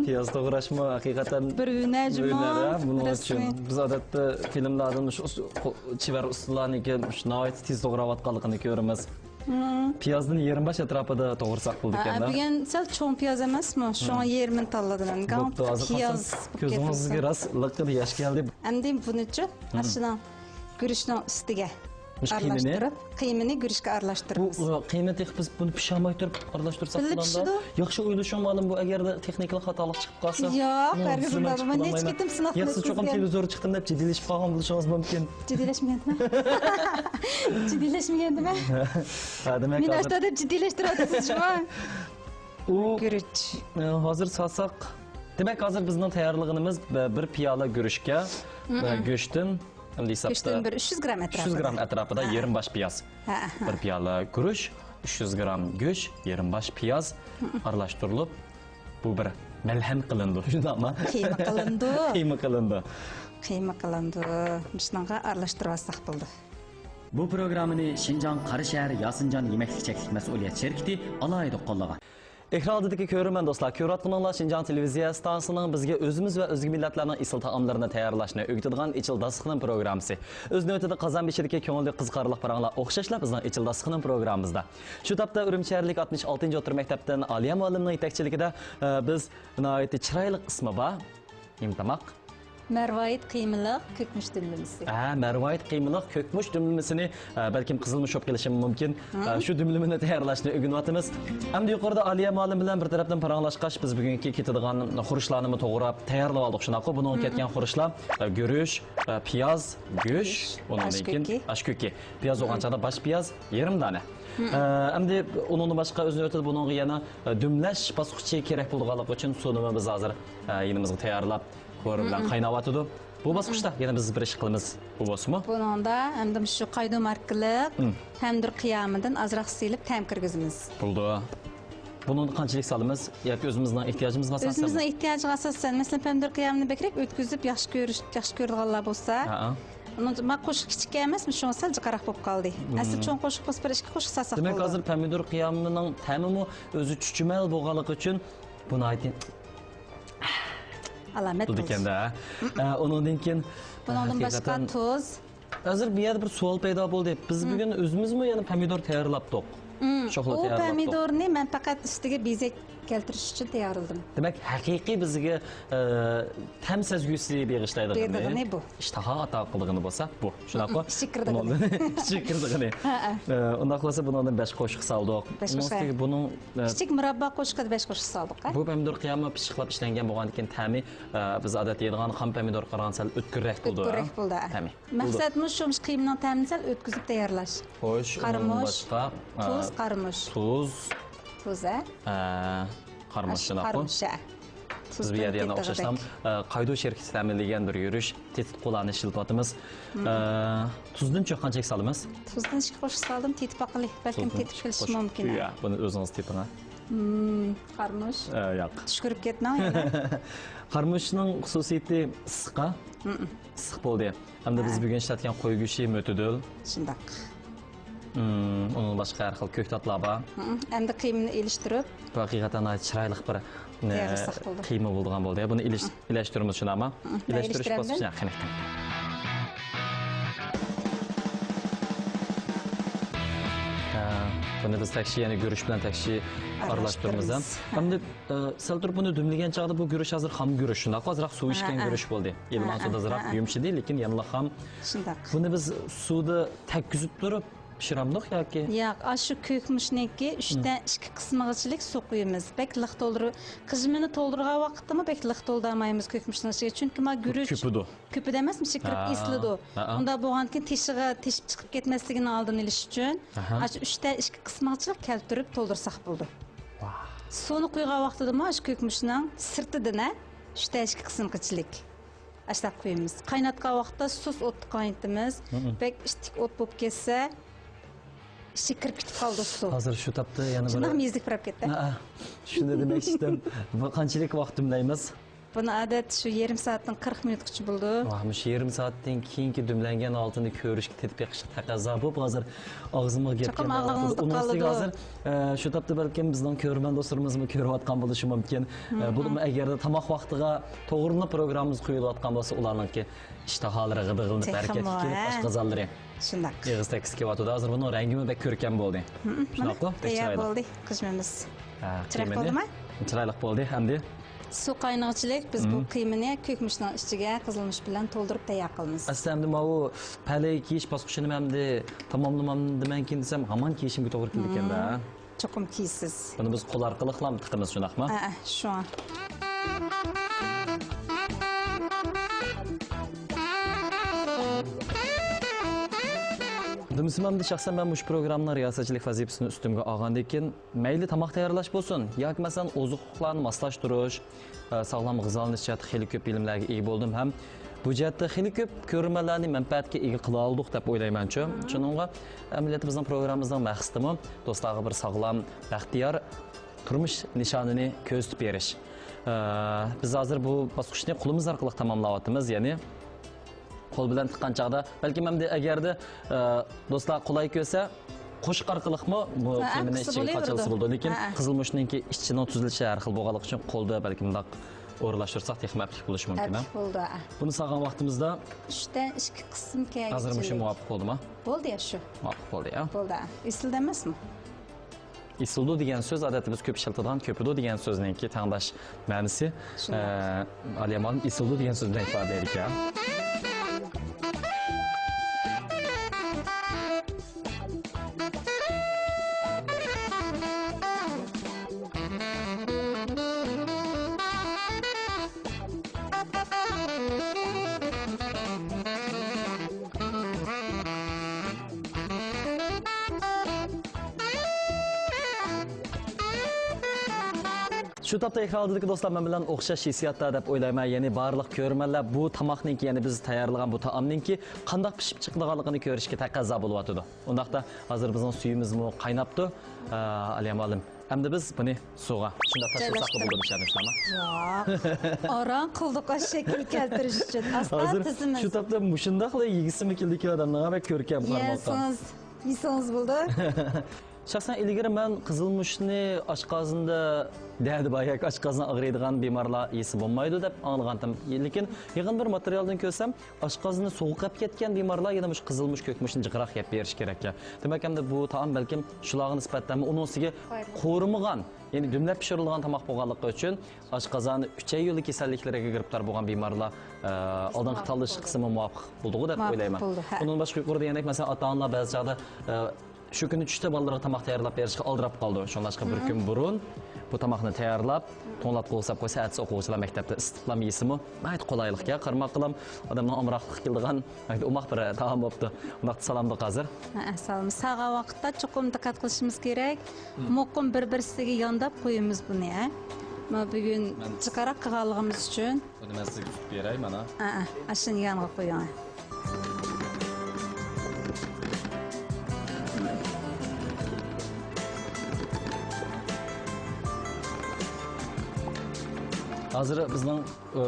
پىياز توغراشمۇ ھەقىقەتەن بىر ھۈنەر جۇمۇ. ھۈنەر، ھە، بۇنىڭ ئۈچۈن بىز ئادەتتە فىلىملاردىن مۇشۇ ئۇس-، قو-، چېۋەر ئۇستىلارنىڭكى مۇشۇ ناھايىتى تېز توغراۋاتقانلىقىنى كۆرىمىز. پىيازدىن يېرىم باش ئەتراپىدا توغرىساق بولىدىكەن-دە. بۈگۈن سەل چوڭ پىياز ئەمەسمۇ؟ شۇڭا يېرىمىنى تاللىدىم. بوپتۇ، ھازىر قارىسام كۆزىڭىزگە راست لىققىدە ياش كەلدى. ئەمدى بۇنىچۇ ئاشۇنىڭ گۈرۈچنىڭ ئۈستىگە ئارىلاشتۇرۇپ، قىيمىنى گۈرۈچكە ئارىلاشتۇرىمىز. بۇ، ئۇ، قىيما تېخى بىز بۇنى پىشۇرماي تۇرۇپ ئارىلاشتۇرساق بولامدۇ؟ بىللە پىشىدۇ. ياخشى ئويلىشىڭ مالىم، بۇ ئەگەردە تېخنىكىلىق خاتالىق چىقىپ قالسا. ياق، ھەرگىز ئۇنداق بولمايدۇ. نېچە قېتىم سىناپ قىلىپ كۆرگەن. ياخشى، چوقۇم تېلېۋىزورغا چىقتىم دەپ جىددىيلىشىپ قالغان بولۇشىڭىز مۇمكىن. جىددىيلەشمىگەندىمەن. جىددىيلەشمىگەندىمەن. ھە، دېمەك، مېنى ھازىر ئاشۇنداق دەپ جىددىيلەشتۈرۈۋاتىسىز شۇڭا. ئۇ گۈرۈچ. ئە، ھازىر سالساق. دېمەك، ھازىر بىزنىڭ تەييارلىغىنىمىز بىر، بىر پىيالە گۈرۈچكە، ئە، گۆشتىن، ئەمدى ھېسابتا گۆشتىن بىر ئۈچ يۈز گرام ئەتراپىدا. ئۈچ يۈز گرام ئەتراپىدا يېرىم باش پىياز. ھە، ھە. بىر پىيالە گۈرۈچ، ئۈچ يۈز گرام گۆش، يېرىم باش پىياز ئارىلاشتۇرۇلۇپ، بۇ بىر مەلھەم قىلىنىدۇ، شۇنداقمۇ؟ قىيما قىلىنىدۇ. قىيما قىلىنىدۇ. قىيما قىلىنىدۇ. مۇشۇنىڭغا ئارىلاشتۇرۇۋالساق بولىدۇ. بۇ پروگراممىنى شىنجاڭ قاراشەھەر ياسىنجان يېمەكلىك چەكلىك مەسئۇلىيەت شىركىتى ئالاھىدە قوللىغان. ئېكران ئالدىدىكى كۆرۈرمەن دوستلار، كۆرۈۋاتقىنىڭلار شىنجاڭ تېلېۋىزىيە ئىستانسىسىنىڭ بىزگە ئۆزىمىز ۋە ئۆزگە مىللەتلەرنىڭ ئېسىل تائاملىرىنى تەييارلاشنى ئۆگىتىدىغان ئېچىل داستىخىنىم پروگراممىسى. ئۆز نۆۋىتىدە قازان بېشىدىكى كۆڭۈللۈك قىزىقارلىق پاراڭلار ئوخشاشلا بىزنىڭ ئېچىل داستىخىنىم پروگراممىمىزدا. شۇ تاپتا ئۈرۈمچى شەھەرلىك ئاتمىش ئالتىنچى ئوتتۇرا مەكتەپتىن ئالىيە مۇئەللىمنىڭ يېتەكچىلىكىدە، ئە، بىز ناھايىتى چىرايلىق ئىسمى بار نېمە تاماق؟ مەرۋايىت قىيمىلىق كۆكمۇچ دۈملىمىسى. ھە، مەرۋايىت قىيمىلىق كۆكمۇچ دۈملىمىسىنى، ئە، بەلكىم قىزىلمۇچ بولۇپ قېلىشىمۇ مۇمكىن. ئە، شۇ دۈملىمىنى تەييارلاشنى ئۆگىنىۋاتىمىز. ئەمدى يۇقىرىدا ئالىيە مۇئەللىم بىلەن بىر تەرەپتىن پاراڭلاشقاچ، بىز بۈگۈنكى كېتىدىغان خۇرۇچلارنىمۇ توغراپ تەييارلىۋالدۇق، شۇنداققۇ؟ بۇنىڭغا كەتكەن خۇرۇچلار، ئە، گۈرۈچ، ئە، پىياز، گۆش، ئۇنىڭدىن كېيىن ئاش كۆكى. پىياز بولغان چاغدا باش پىياز، يېرىم دانە. ئە، ئەمدى ئۇنىڭدىن باشقا ئۆز نۆۋىتىدە بۇنىڭغا يەنە، ئە، دۈملەش باسقۇچى كېرەك بولىدىغانلىقى ئۈچۈن سۇنىمۇ بىز ھازىر، ئە، يېنىمىزغا تەييارلاپ، قورۇ بىلەن قايناۋاتىدۇ. بۇ باسقۇچتا يەنە بىز بىر ئىش قىلىمىز. بۇ بولسىمۇ؟ بۇنىڭدا ئەمدى شۇ قايدۇم ئارقىلىق پەمىدۇر قىيامىدىن ئازراق سېلىپ تەم كىرگۈزىمىز. بولىدۇ. بۇنىڭدا قانچىلىك سالىمىز ياكى ئۆزىمىزنىڭ ئېھتىياجىمىزغا ئاساسەنمۇ؟ ئۆزىمىزنىڭ ئېھتىياجىغا ئاساسەن. مەسىلەن، پەمىدۇر قىيامىنى بەكرەك ئۆتكۈزۈپ ياخشى كۆرۈش، ياخشى كۆرىدىغانلار بولسا، ئۇنىڭ، ما، قوشۇق كىچىككەن ئەمەسمۇ، شۇڭا سەل جىقراق بولۇپ قالدى. ئەسلى چوڭ قوشۇق بولسا، بىر ئىككى قوشۇق سالساق بولىدۇ. دېمەك، ھازىر پەمىدۇر قىيامىنىڭ تەمىمۇ ئۆزى چۈچۈمەل بولغانلىكى ئۈچۈن بۇ ناھايىتى ئالامەت بولىدىكەن-دە. ئە، ئۇنىڭدىن كېيىن بۇنىڭدىن باشقا تۇز. ھازىر بۇ يەردە بىر سوئال پەيدا بولدى. بىز بۈگۈن ئۆزىمىزمۇ يەنە پەمىدور تەييارلاپتۇق. شوخلا تەييارلاپتۇق. ئۇ پەمىدورنى مەن پەقەت ئۈستىگە بېزەك كەلتۈرۈش ئۈچۈن تەييارلىدىم. دېمەك، ھەقىقىي بىزگە، ئە، تەم سەزگۈسى بېغىشلايدىغىنى، بېرىدىغىنى بۇ. ئىشتىھا ئاتا قىلىدىغىنى بولسا بۇ. شۇنداقمۇ؟ ئىچىگە كىرىدىغىنى. ئىچىگە كىرىدىغىنى. ھەئە. ئە، ئۇنداق بولسا بۇنىڭدىن بەش قوشۇق سالدۇق. بەش قوشۇق. بۇنىڭ، ئە، كىچىك مۇراببا قوشۇقىدا بەش قوشۇق سالدۇق، ھە؟ بۇ پەمىدور قىيامى پىششىقلاپ ئىشلەنگەن بولغاندىكىن تەمى، ئە، بىز ئادەتتە يەيدىغان خام پەمىدورغا قارىغاندا سەل ئۆتكۈررەك بولىدۇ، ئۆتكۈررەك بولىدۇ، ھە. تەمى. مەقسەتمۇ شۇ، مۇشۇ قىيمىنىڭ تەمىنى سەل ئۆتكۈزۈپ تەييارلاش. خوش، قارىمۇچ، ئۇنىڭدىن باشقا، ئە، تۇز، قارىمۇچ. تۇز. تۇز، ھە؟ ئە، قارىمۇچ، ئاش، شۇنداققۇ؟ قارىمۇچ، ھە. بىز بۇ يەردە يەنە ئوخشاشلا، ئە، قايدۇ شىركىتى تەمىنلىگەن بىر يۈرۈش تېتىتقۇلارنى ئىشلىتىۋاتىمىز. ئە، تۇزدىن چوققانچە سالىمىز. تۇزدىن ئىككى قوشۇق سالدىم، تېتىپ باقىلى. بەلكىم تېتىپ بىلىشى مۇمكىن. يا، بۇنى ئۆزىڭىز تېتىڭ. مم، قارمۇش. ئە، ياق. چۈشكۈرۈپ كەتمەڭ يەنە. قارمۇشنىڭ خۇسۇسىيىتى ئىسسىق، ھە؟ مم. ئىسسىق بولدى. ھەمدە بىز بۈگۈن ئىشلەتكەن قوي گۆشى مۆتىدىل. شۇنداق. مم، ئۇنىڭدىن باشقا ھەر خىل كۆكتاتلار بار. مم، ئەمدى قىيمىنى ئېلىشتۇرۇپ. بۇ ھەقىقەتەن ناھايىتى چىرايلىق بىر، نە، تەييارلىساق بولىدۇ. قىيما بولىدىغان بولدى. بۇنى ئېلىش-، ئېلىشتۈرىمىز، شۇنداقمۇ؟ مم، ئېلىشتۈرۈش باسقۇچى. ھە، قېنى. ھە، بۇنى بىز تەكشى، يەنە گۈرۈچ بىلەن تەكشى ئارىلاشتۇرىمىز. ئارىلاشتۇرىمىز. ھە. ئەمدى ئە، سەل تۇرۇپ بۇنى دۈملىگەن چاغدا بۇ گۈرۈچ ھازىر خام گۈرۈچ، شۇنداققۇ؟ ئازراق سۇ ئىچكەن گۈرۈچ بولدى. ھە، ھە. ئىلمان سۇدا ئازراق يۇمشىدى، لېكىن يەنىلا خام. شۇنداق. بۇنى بىز سۇدا تەگكۈزۈپ تۇرۇپ پىشۇرامدۇق ياكى؟ ياق، ئاشۇ كۆكمۇچنىڭكى ئۈچتىن ئىككى قىسمىغىچىلىك سۇ قۇيىمىز. بەك لىق تولدۇرۇپ، قىزمىنى تولدۇرغان ۋاقىتتىمۇ بەك لىق تولدۇرمايمىز كۆكمۇچنىڭ ئىچىگە، چۈنكى ما گۈرۈچ كۆپىدۇ. كۆپىدۇ ئەمەسمۇ، شېكىرىپ ئېسىلىدۇ. ھە. ئۇنداق بولغاندىكىن تېشىغا، تېشىپ چىقىپ كەتمەسلىكىنىڭ ئالدىنى ئېلىش ئۈچۈن، ھە، ھە، ئاشۇ ئۈچتە ئىككى قىسمىغىچىلىك كەلتۈرۈپ تولدۇرساق بولىدۇ. ۋاھ. سۇنى قۇيغان ۋاقتىدىمۇ ئاشۇ كۆكمۇچنىڭ سىرتىدىن، ھە، ئۈچتە ئىككى قىسىمغىچىلىك ئاشۇنداق قۇيىمىز. قايناتقان ۋاقىتتا سۇس ئوتتا قاينىتىمىز. ھە، ھە. بەك ئىتتىك ئوت بولۇپ كەتسە، ئىچىگە كىرىپ كېتىپ قالىدۇ سۇ. ھازىر شۇ تاپتا يەنە بىر، شۇنداق مېيىزلىك پۇراپ كەتتى. ھە، ھە. شۇنى دېمەكچى ئىدىم. بۇ قانچىلىك ۋاقىت دۈملەيمىز؟ بۇنى ئادەتتە شۇ يېرىم سائەتتىن قىرىق مىنۇتقىچە بولىدۇ. ۋاھ، مۇشۇ يېرىم سائەتتىن كېيىنكى دۈملەنگەن ھالىتىنى كۆرۈشكە، تېتىپ بېقىشقا تەقەززا بولۇپ، ھازىر ئاغزىمغا كىرىپ كەلمەي قالدى. چوقۇم ئاغزىڭىزدا قالىدۇ. ھازىر، ئە، شۇ تاپتا بەلكىم بىزنىڭ كۆرۈرمەن دوستلىرىمىزمۇ كۆرۈۋاتقان بولۇشى مۇمكىن. ئە، بولۇپمۇ ئەگەردە تاماق ۋاقتىغا توغرىلىنىپ پروگراممىمىز قويۇلۇۋاتقان بولسا، ئۇلارنىڭكى ئىشتىھالىرى غىدىغلىنىپ ھەرىكەتكە كېلىپ، ئاشقازانلىرى ئېغىز تەگكۈسى كېلىۋاتىدۇ. ھازىر بۇنىڭ رەڭگىمۇ بەك كۆركەم بولدى. شۇنداققۇ؟ بەك چىرايلىق. تەييار بولدى قىزمىمىز. ھە، چىرايلىق بولدىمۇ؟ چىرايلىق بولدى. ئەمدى سۇ قاينىغۇچىلىك بىز بۇ قىيمىنى كۆكمۇچنىڭ ئىچىگە قىزىلمۇچ بىلەن تولدۇرۇپ تەييار قىلىمىز. ئەسلى ئەمدى ماۋۇ پەلەي كىيىش باسقۇچىنى مەن ئەمدى تاماملىمامدىمەنكىن دېسەم، ھامان كىيىشىمگە توغرا كېلىدىكەن-دە. چوقۇم كىيىسىز. بۇنى بىز قول ئارقىلىقلا تىقىمىز، شۇنداقمۇ؟ ھە، ھە، شۇڭا. دېمىسىمۇ ئەمدى شەخسەن مەن مۇشۇ پروگراممىنىڭ رىياسەتچىلىك ۋەزىپىسىنى ئۈستۈمگە ئالغاندىن كېيىن، مەيلى تاماق تەييارلاش بولسۇن ياكى مەسىلەن ئوزۇقلۇقلارنى ماسلاشتۇرۇش، ئە، ساغلام غىزالىنىش جەھەتتە خېلى كۆپ بىلىملەرگە ئىگە بولدۇم ھەم بۇ جەھەتتە خېلى كۆپ كۆرۈرمەنلەرنى مەنپەئەتكە ئىگە قىلالىدۇق دەپ ئويلايمەن شۇ. شۇنىڭغا ئەمەلىيەتتە بىزنىڭ پروگراممىمىزنىڭ مەقسىتىمۇ دوستلارغا بىر ساغلام، بەختىيار تۇرمۇش نىشانىنى كۆرسىتىپ بېرىش. ئە، بىز ھازىر بۇ باسقۇچنى قولىمىز ئارقىلىق تاماملاۋاتىمىز، يەنى قول بىلەن تىققان چاغدا، بەلكىم ئەمدى ئەگەردە، ئە، دوستلار قولاي كۆرسە، قوشۇق ئارقىلىقمۇ بۇ قىيمىنى ئىچىگە قاچىلىسا بولىدۇ. لېكىن قىزىلمۇچنىڭكى ئىچىنىڭ تۈزۈلۈشى ھەر خىل بولغانلىقى ئۈچۈن قولدا بەلكىم مۇنداق ئورۇنلاشتۇرساق تېخىمۇ ئەپلىك بولۇشى مۇمكىن. ئەپلىك بولىدۇ. بۇنى سالغان ۋاقتىمىزدا ئۈچتىن ئىككى قىسىم كەلگۈچىلىك. ھازىر مۇشۇ مۇۋاپىق بولدىما؟ بولدى يا شۇ. مۇۋاپىق بولدى يا. بولدى. ئېسىلدى ئەمەسمۇ؟ ئېسىلدۇ دېگەن سۆز، ئادەتتە بىز كۆپ ئىشلىتىدىغان كۆپىدۇ دېگەن سۆزنىڭكى تەڭداش مەنىسى، شۇنداق. ئە، ئالىيە مۇئەللىم ئېسىلدۇ دېگەن سۆز بىلەن ئىپادىلەيدىكەن. شۇ تاپتا ئېكران ئالدىدىكى دوستلار مەن بىلەن ئوخشاش ھېسسىياتتا دەپ ئويلايمەن. يەنى بارلىق كۆرۈرمەنلەر بۇ تاماقنىڭكى، يەنى بىز تەييارلىغان بۇ تائامنىڭكى قانداق پىشىپ چىقىدىغانلىقىنى كۆرۈشكە تەقەززا بولۇۋاتىدۇ. ئۇنداقتا ھازىر بىزنىڭ سۈيىمىزمۇ قايناپتۇ. ئە، ئالىيە مۇئەللىم، ئەمدى بىز بۇنى سۇغا شۇنداق تاشلىساق بولىدۇ، شۇنداقمۇ؟ ياق. ئاران قىلدۇق شەكىل كەلتۈرۈش ئۈچۈن. ئاستا تىزىمىز. ھازىر شۇ تاپتا مۇشۇنداقلا يېگۈسىمۇ كېلىدىكەن ئادەمنىڭ، بەك كۆركەم قارىماققا. يېسىڭىز، يېسىڭىز بولىدۇ. شەخسەن ئىلگىرى مەن قىزىلمۇچنى ئاشقازىنىدا دەردى بار ياكى ئاشقازىنى ئاغرىيدىغان بىمارلار يېسە بولمايدۇ دەپ ئاڭلىغانتىم. لېكىن يېقىن بىر ماتېرىيالدىن كۆرسەم، ئاشقازىنى سوغۇقلاپ كەتكەن بىمارلار يەنە مۇشۇ قىزىلمۇچ، كۆكمۇچنى جىقراق يەپ بېرىشى كېرەككەن. دېمەك، ئەمدى بۇ تائام بەلكىم شۇلارغا نىسبەتەنمۇ ئۇنىڭ ئۈستىگە قورۇمىغان، يەنى دۈملەپ پىشۇرۇلغان تاماق بولغانلىقى ئۈچۈن ئاشقازان، ئۈچەي يولى كېسەللىكلىرىگە گىرىپتار بولغان بىمارلار، ئە، ئالدىنقى تاللىشىش قىسمى مۇۋاپىق بولدىغۇ دەپ ئويلايمەن. مۇۋاپىق بولىدۇ، ھە. ئۇنىڭدىن باشقا يۇقىرىدا يەنە مەسىلەن ئاتا-ئانىلار بەزى چاغدا، ئە، شۇ كۈنى چۈشتە بالىلىرىغا تاماق تەييارلاپ بېرىشكە ئالدىراپ قالىدۇ. شۇڭلاشقا بىر كۈن بۇرۇن بۇ تاماقنى تەييارلاپ، توڭلاتقۇغا سېلىپ قويسا، ئەتىسى ئوقۇغۇچىلار مەكتەپتە ئىسسىتىپلام يېسىمۇ ناھايىتى قولايلىق يا، قارىماققىلام ئادەمنىڭ ئامراقلىقى كېلىدىغان ناھايىتى ئوماق بىر تائام بوپتۇ. ئۇنداقتا سالامدۇق ھازىر؟ ھە، سالام. سالغان ۋاقىتتا چوقۇم دىققەت قىلىشىمىز كېرەك. مۇقىم بىر-بىرسىگە يانداپ قويىمىز بۇنى، ھە. مانا بۈگۈن جىقراق قىلغانلىقىمىز ئۈچۈن. بۇنى مەن سىزگە تۇتۇپ بېرەي، مانا. ھە، ئاشۇنى يانغا قويۇڭ. ھازىر بىزنىڭ، ئى،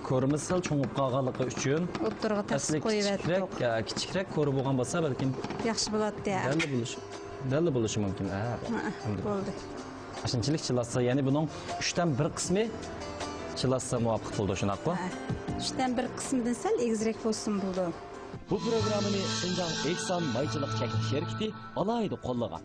كورىمىز سەل چوڭىيىپ قالغانلىقى ئۈچۈن ئوتتۇرىغا تەس ئەسلى قويۇۋەتتۇق. كىچىكرەك، ئە، كىچىكرەك كورا بولغان بولسا، بەلكىم ياخشى بولاتتى، ھە. دەللا بولۇشى، دەللا بولۇشى مۇمكىن، ھە. ھە، بولدى. ئاشۇنچىلىك چىلاتسا، يەنى بۇنىڭ ئۈچتىن بىر قىسمى چىلاتسا مۇۋاپىق بولىدۇ، شۇنداققۇ؟ ھە، ئۈچتىن بىر قىسمىدىن سەل ئېگىزرەك بولسىمۇ بولىدۇ. بۇ پروگراممىنى شىنجاڭ ئېھسان مايچىلىق چەكلىك شىركىتى ئالاھىدە قوللىغان.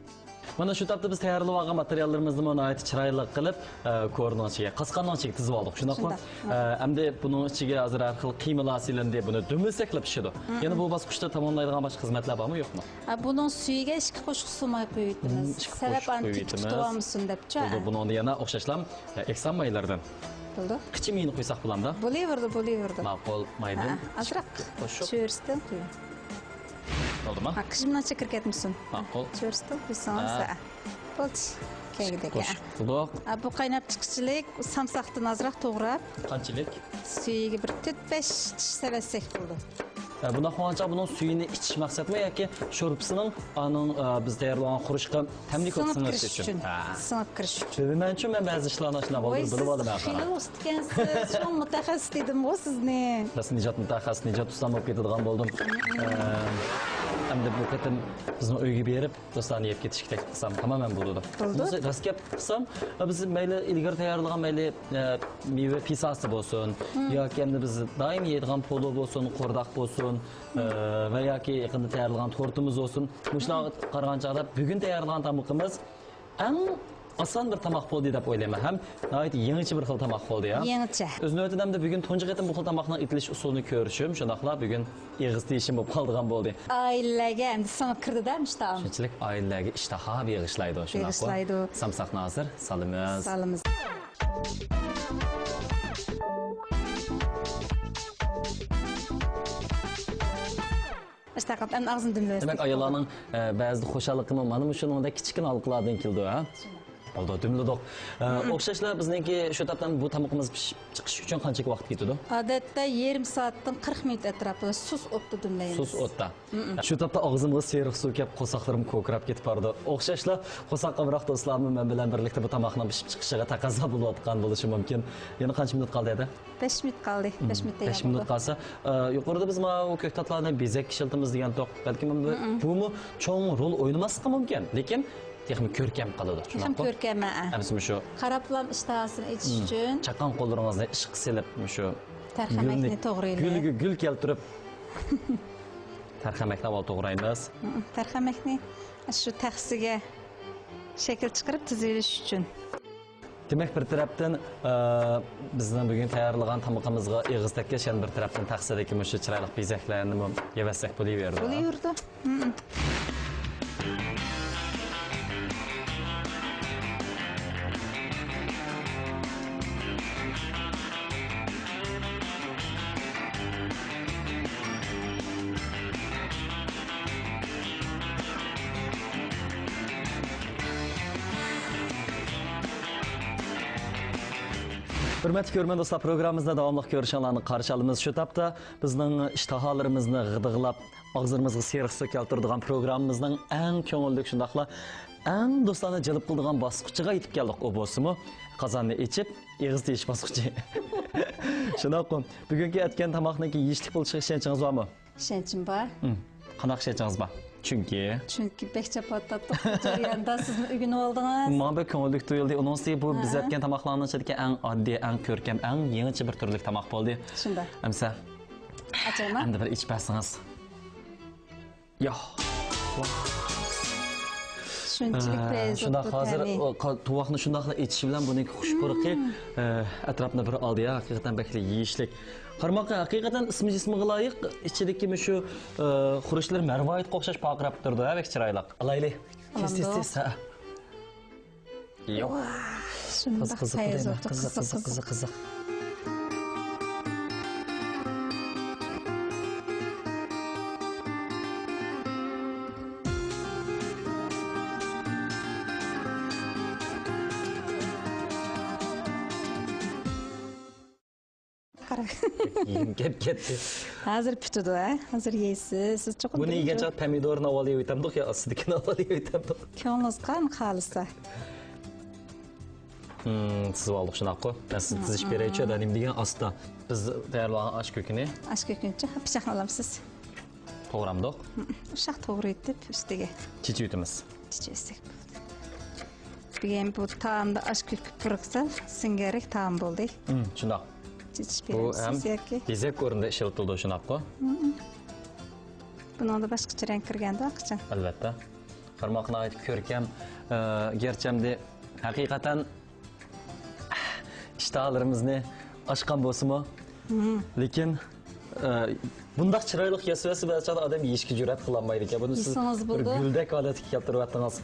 مانا شۇ تاپتا بىز تەييارلىۋالغان ماتېرىياللىرىمىزنىمۇ ناھايىتى چىرايلىق قىلىپ، ئە، كورىنىڭ ئىچىگە، قاسقاننىڭ ئىچىگە تىزىۋالدۇق، شۇنداقمۇ؟ شۇنداق. ئە، ئەمدى بۇنىڭ ئىچىگە ھازىر ھەر خىل قىيمىلار سېلىندى، بۇنى دۈملىسەكلا پىشىدۇ. يەنە بۇ باسقۇچتا تاماملايدىغان باشقا خىزمەتلەر بارمۇ، يوقمۇ؟ ئە، بۇنىڭ سۈيىگە ئىككى قوشۇق سۇ ماي قۇيۇۋېتىمىز. سەۋەب ئاندىن تېتىپ تۇتۇۋالمىسۇن دەپچۇ. بولدى، بۇنىڭدا يەنە ئوخشاشلا، ئە، ئېھسان مايلىرىدىن. بولدى. قىچا مېيىنى قۇيساق بولامدا؟ بولىۋېرىدۇ، بولىۋېرىدۇ. ماقۇل، مايدىن. ھە، ئازراق قوشۇپ. چۆرىسىدىن قۇيۇڭ. بولدىمۇ؟ ھە، قىژىمنىڭ چېكىرى كەتمىسۇن. ماقۇل. چۆرىسىدىن قۇيسىڭىز، ھە. ھە. بولدى. كەلگۈدەك، ھە. قوشۇپ بولدۇق. ھە، بۇ قايناپ چىققۇچىلىك سامساقتىن ئازراق توغراپ. قانچىلىك؟ سۈيىگە بىر تۆت بەش چىش سېلىۋەتسەك بولىدۇ. ھە، بۇنداق بولغانچە بۇنىڭ سۈيىنى ئىچىش مەقسەتمۇ ياكى شورپىسىنىڭ ئانىڭ، ئە، بىز تەييارلىغان خۇرۇچقا تەملىك سىڭىپ كىرىش ئۈچۈن. ھە. سىڭىپ كىرىش ئۈچۈن. بىلمەنچۇ، مەن بەزى ئىشلارنى ئاشۇنداق ۋاي، بىلىپ ئالدىم، سىز خېلى ئۇستا ئىكەنسىز. چوڭ مۇتەخەسسىس دېدىمغۇ سىزنى. بىز نىجات مۇتەخەسسىس، نىجات ئۇستام بولۇپ كېتىدىغان بولدۇم. ئە، ئەمدى بۇ قېتىم بىزنىڭ ئۆيگە بېرىپ، دوستلارنى يەپ كېتىشكە تەكلىپ قىلسام تامامەن بولىدۇ. بولىدۇ. بولمىسا راست گەپ قىلسام، بىز مەيلى ئىلگىرى تەييارلىغان مەيلى، ئە، مېۋە پىساسى بولسۇن، ياكى ئەمدى بىز دائىم يەيدىغان پولۇ بولسۇن، قورداق بولسۇن، ئە، ۋە ياكى يېقىندا تەييارلىغان تورتىمىز بولسۇن، مۇشۇلارغا قارىغان چاغدا بۈگۈن تەييارلىغان تامىقىمىز ئەڭ ئاسان بىر تاماق بولدى دەپ ئويلايمەن ھەم ناھايىتى يېڭىچە بىر خىل تاماق بولدى، يا؟ يېڭىچە. ئۆز نۆۋىتىدە ئەمدى بۈگۈن تۇنجى قېتىم بۇ خىل تاماقنىڭ ئېتىلىش ئۇسۇلىنى كۆرۈشۈم، شۇنداقلا بۈگۈن ئېغىز تېيىشىم بولۇپ قالىدىغان بولدى. ئائىلىلەرگە ئەمدى سىڭىپ كىردى-دە مۇشۇ تائام. شۇنچىلىك ئائىلىلەرگە ئىشتىھا بېغىشلايدۇ، شۇنداققۇ؟ بېغىشلايدۇ. سامساقنى ھازىر سالىمىز. سالىمىز. ئىشتىھا قىلىپ، ئەمدى ئاغزىنى دۈملىۋەتسەك. دېمەك، ئاياللارنىڭ، ئە، بەزىدە خۇشاللىقىمۇ مانا مۇشۇنىڭدەك كىچىككىنە ھالقىلاردىن كېلىدۇ، ھە؟ شۇنداق. بولدى، دۈملىدۇق. ئە، ئوخشاشلا بىزنىڭكى شۇ تاپتا بۇ تامىقىمىز پىشىپ چىقىش ئۈچۈن قانچىلىك ۋاقىت كېتىدۇ؟ ئادەتتە يېرىم سائەتتىن قىرىق مىنۇت ئەتراپىدا سۇس ئوتتا دۈملەيمىز. سۇس ئوتتا. شۇ تاپتا ئاغزىمغا سېرىق سۇ كەپ، قورساقلىرىم كوكىراپ كېتىپ بارىدۇ. ئوخشاشلا قورساق ئامراق دوستلارمۇ مەن بىلەن بىرلىكتە بۇ تاماقنىڭ پىشىپ چىقىشىغا تەقەززا بولۇۋاتقان بولۇشى مۇمكىن. يەنە قانچە مىنۇت قالدى ھەدە؟ بەش مىنۇت قالدى. بەش مىنۇت تەييار بولىدۇ. بەش مىنۇت قالسا، ئە، يۇقىرىدا بىز ماۋۇ كۆكتاتلارنى بېزەككە ئىشلىتىمىز دېگەنتۇق. بەلكىم بۇمۇ چوڭ رول ئوينىماسلىقى مۇمكىن. لېكىن تېخىمۇ كۆركەم قالىدۇ. تېخىمۇ كۆركەم، ھە. ئەمسە مۇشۇ. قاراپلام ئىشتىھاسىنى ئېچىش ئۈچۈن. چاققان قوللىرىڭىزنى ئىشقا سېلىپ، مۇشۇ تەرخەمەكنى توغرايلى. گۈلگە گۈل كەلتۈرۈپ. تەرخەمەكنى ئاۋۋال توغرايمىز. مم، تەرخەمەكنى شۇ تەخسىگە شەكىل چىقىرىپ تىزىۋېلىش ئۈچۈن. دېمەك، بىر تەرەپتىن، ئە، بىزنىڭ بۈگۈن تەييارلىغان تامىقىمىزغا ئېغىز تەگكەچ، يەنە بىر تەرەپتىن تەخسىدىكى مۇشۇ چىرايلىق بېزەكلەرنىمۇ يەۋەتسەك بولۇۋېرىدۇ. بولۇۋېرىدۇ. ھۆرمەتلىك كۆرۈرمەن دوستلار، پروگراممىمىزنى داۋاملىق كۆرۈشۈڭلارنى قارشى ئالىمىز. شۇ تاپتا بىزنىڭ ئىشتىھالىرىمىزنى غىدىقلاپ، ئاغزىمىزغا سېرىق سۇ كەلتۈرىدىغان پروگراممىمىزنىڭ ئەڭ كۆڭۈللۈك، شۇنداقلا ئەڭ دوستلارنى جەلپ قىلىدىغان باسقۇچىغا يېتىپ كەلدۇق. ئۇ بولسىمۇ قازاننى ئېچىپ، ئېغىز تېيىش باسقۇچى. شۇنداققۇ؟ بۈگۈنكى ئەتكەن تاماقنىڭكى يېيىشلىك بولۇشىغا ئىشەنچىڭىز بارمۇ؟ ئىشەنچىم بار. ھىم. قانداق ئىشەنچىڭىز بار؟ چۈنكى. چۈنكى بەك چاپات تارتتۇق بۇ جەرياندا، سىزمۇ ئۆگىنىۋالدىڭىز. ماڭا بەك كۆڭۈللۈك تۇيۇلدى. ئۇنىڭ ئۈستىگە بۇ بىز ھە. ئەتكەن تاماقلارنىڭ ئىچىدىكى ئەڭ ئاددىي، ئەڭ كۆركەم، ئەڭ يېڭىچە بىر تۈرلۈك تاماق بولدى. شۇنداق. ئەمسە. ئاچايمۇ؟ ئەمدى بىر ئېچىپ بەرسىڭىز. ياق. شۇنچىلىك ئە، پەيزى شۇنداق، بوپتۇ ھازىر تەمى. ئۇ قا-، تۇۋاقنى شۇنداقلا ئېچىشى بىلەن بۇنىڭكى خۇش پۇرىقى، ئە، ئەتراپنى بىر ئالدى، يا، ھەقىقەتەن بەكلا يېيىشلىك. قارىماققا، ھەقىقەتەن ئىسمى جىسمىغا لايىق، ئىچىدىكى مۇشۇ، ئە، خۇرۇچلىرى مەرۋايىتقا ئوخشاش پارقىراپ تۇرىدۇ، ھە، بەك چىرايلىق. ئالايلى. تېز، تېز، تېز، ھە. ياق. شۇنداق قىزىق، پەيزى بوپتۇ، قىزىق، قىزىق، قىزىق، قىزىق. قارا. يېگۈم كەپ كەتتى. ھازىر پۈتىدۇ، ھە؟ ھازىر يەيسىز. سىز چوقۇم بۇنى يېگەن چاغدا پەمىدورنى ئاۋۋال يەۋېتەمدۇق يا ئاستىدىكىنى ئاۋۋال يەۋېتەمدۇق؟ كۆڭلىڭىز قان خالىسا. ھىم، سىزىۋالدۇق شۇنداققۇ؟ مەن سىزگە تىزىپ بېرەيچۇ، ھەدە نېمە دېگەن ئاستا. بىز تەييارلىغان ئاش كۆكىنى. ئاش كۆكىنى پىچاق بىلەن ئالامسىز. توغرامدۇق؟ ھىم، ئۇششاق توغرا ئېتىپ ئۈستىگە. چېچىۋېتىمىز. چېچىۋەتسەك بولدى. بۈگۈن بۇ تائامدا ئاش كۆكى پۇرىقسا سىڭگەرەك تائام بولدى. ھىم، شۇنداق. چېچىپ بېرەمسىز ياكى؟ بۇ ھەم بېزەك ئورنىدا ئىشلىتىلىدۇ شۇنداققۇ؟ ھىم. بۇنىڭدا باشقىچە رەڭ كىرگەندۇ قاچان؟ ئەلۋەتتە. قارىماققا ناھايىتى كۆركەم، ئە، گەرچە ئەمدى ھەقىقەتەن ئىشتىھالىرىمىزنى ئاچقان بولسىمۇ، لېكىن، ئە، بۇنداق چىرايلىق ياسىۋەتسە بەزى چاغدا ئادەم يېيىشكە جۈرئەت قىلالمايدىكەن. بۇنى سىز يېسىڭىز بىر بولىدۇ. گۈلدەك ھالەتكە كەلتۈرۈۋەتتىڭىز.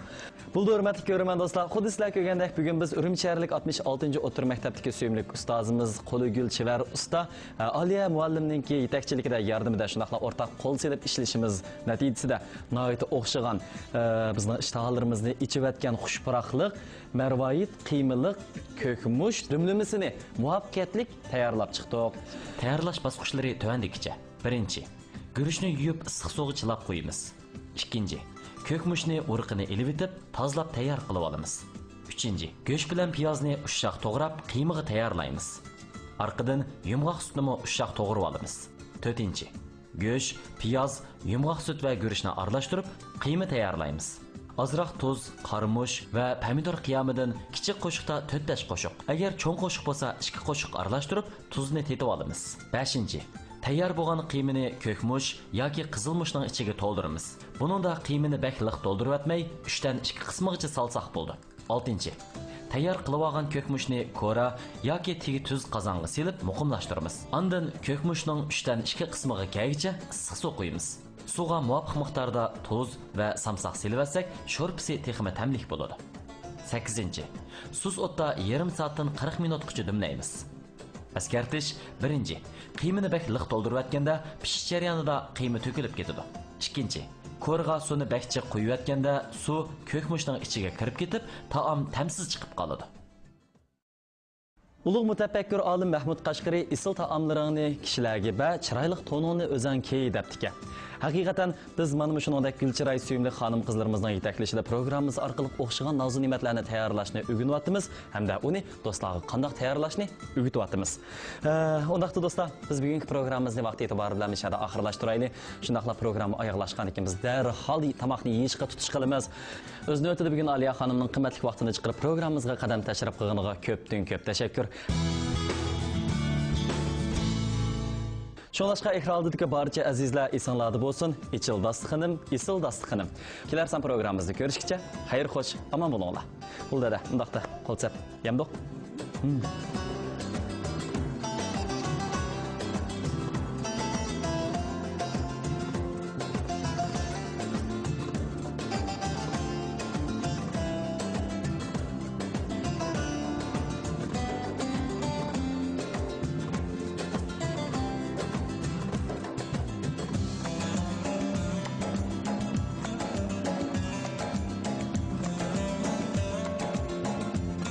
بولدى، ھۆرمەتلىك كۆرۈرمەن دوستلار، خۇددى سىلەر كۆرگەندەك، بۈگۈن بىز ئۈرۈمچى شەھەرلىك ئاتمىش ئالتىنچى ئوتتۇرا مەكتەپتىكى سۆيۈملۈك ئۇستازىمىز قولىگۈل چېۋەر ئۇستا، ئالىيە مۇئەللىمنىڭكى يېتەكچىلىكىدە، ياردىمىدە شۇنداقلا ئورتاق قول سېلىپ ئىشلىشىمىز نەتىجىسىدە ناھايىتى ئوخشىغان، بىزنىڭ ئىشتىھالىرىمىزنى ئېچىۋەتكەن خۇش پۇراقلىق مەرۋايىت قىيمىلىق كۆكمۇچ دۈملىمىسىنى مۇۋەپپەقىيەتلىك تەييارلاپ چىقتۇق. تەييارلاش باسقۇچلىرى تۆۋەندىكىچە. بىرىنچى، گۈرۈچنى يۇيۇپ، ئىسسىق سۇغا چىلاپ قويىمىز. ئىككىنچى، كۆكمۇچنى ئۇرۇقىنى ئېلىۋېتىپ، تازىلاپ تەييار قىلىۋالىمىز. ئۈچىنچى، گۆش بىلەن پىيازنى ئۇششاق توغراپ، قىيمىغا تەييارلايمىز. ئارقىدىن يۇمغاق سۈتنىمۇ ئۇششاق توغرىۋالىمىز. تۆتىنچى، گۆش، پىياز، يۇمغاق سۈت ۋە گۈرۈچنى ئارىلاشتۇرۇپ، قىيما تەييارلايمىز. ئازراق تۇز، قارىمۇچ ۋە پەمىدۇر قىيامىدىن كىچىك قوشۇقتا تۆت-بەش قوشۇق، ئەگەر چوڭ قوشۇق بولسا، ئىككى قوشۇق ئارىلاشتۇرۇپ، تۇزنى تېتىۋالىمىز. بەشىنچى، تەييار بولغان قىيمىنى كۆكمۇچ ياكى قىزىلمۇچنىڭ ئىچىگە تولدۇرىمىز. بۇنىڭدا قىيمىنى بەك لىق تولدۇرۇۋەتمەي، ئۈچتىن ئىككى قىسمىغىچە سالساق بولىدۇ. ئالتىنچى، تەييار قىلىۋالغان كۆكمۇچنى كورا ياكى تېگى تۈز قازانغا سېلىپ مۇقىملاشتۇرىمىز. ئاندىن كۆكمۇچنىڭ ئۈچتىن ئىككى قىسمىغا كەلگۈچە ئىسسىق سۇ قۇيىمىز. سۇغا مۇۋاپىق مىقداردا تۇز ۋە سامساق سېلىۋەتسەك، شورپىسى تېخىمۇ تەملىك بولىدۇ. سەككىزىنچى، سۇس ئوتتا يېرىم سائەتتىن قىرىق مىنۇتقىچە دۈملەيمىز. ئەسكەرتىش: بىرىنچى، قىيمىنى بەك لىق تولدۇرۇۋەتكەندە، پىشىش جەريانىدا قىيما تۆكۈلۈپ كېتىدۇ. ئىككىنچى، كورىغا سۇنى بەك جىق قۇيۇۋەتكەندە، سۇ كۆكمۇچنىڭ ئىچىگە كىرىپ كېتىپ، تائام تەمسىز چىقىپ قالىدۇ. ئۇلۇغ مۇتەپەككۇر ئالىم مەھمۇد قەشقىرى «ئېسىل تائاملىرىڭنى كىشىلەرگە بەر، چىرايلىق تونۇڭنى ئۆزۈڭ كىي» دەپتىكەن. ھەقىقەتەن، بىز مانا مۇشۇنىڭدەك گۈلچىراي سۆيۈملۈك خانىم-قىزلىرىمىزنىڭ يېتەكلىشىدە پروگراممىمىز ئارقىلىق ئوخشىغان نازۇ نېمەتلەرنى تەييارلاشنى ئۆگىنىۋاتىمىز ھەمدە ئۇنى دوستلارغا قانداق تەييارلاشنى ئۆگىتىۋاتىمىز. ئە، ئۇنداقتا دوستلار، بىز بۈگۈنكى پروگراممىمىزنى ۋاقتى ئېتىبارى بىلەن مۇشۇ يەردە ئاخىرلاشتۇرايلى. شۇنداقلا پروگرامما ئاياغلاشقاندىن كېيىن بىز دەرھال تاماقنى يېيىشقا تۇتۇش قىلىمىز. ئۆز نۆۋىتىدە بۈگۈن ئالىيە خانىمنىڭ قىممەتلىك ۋاقتىنى چىقىرىپ، پروگراممىمىزغا قەدەم تەشرىپ قىلغىنىغا كۆپتىن كۆپ تەشەككۈر. شۇڭلاشقا، ئېكران ئالدىدىكى بارچە ئەزىزلەر ئېسىڭلاردا بولسۇن، ئېچىل داستىخىنىم، ئېسىل داستىخىنىم. كېلەر سان پروگراممىمىزدا كۆرۈشكىچە، خەير خوش، ئامان بولۇڭلار. بولدى ھەدە، ئۇنداقتا قول سەپ يەمدۇق.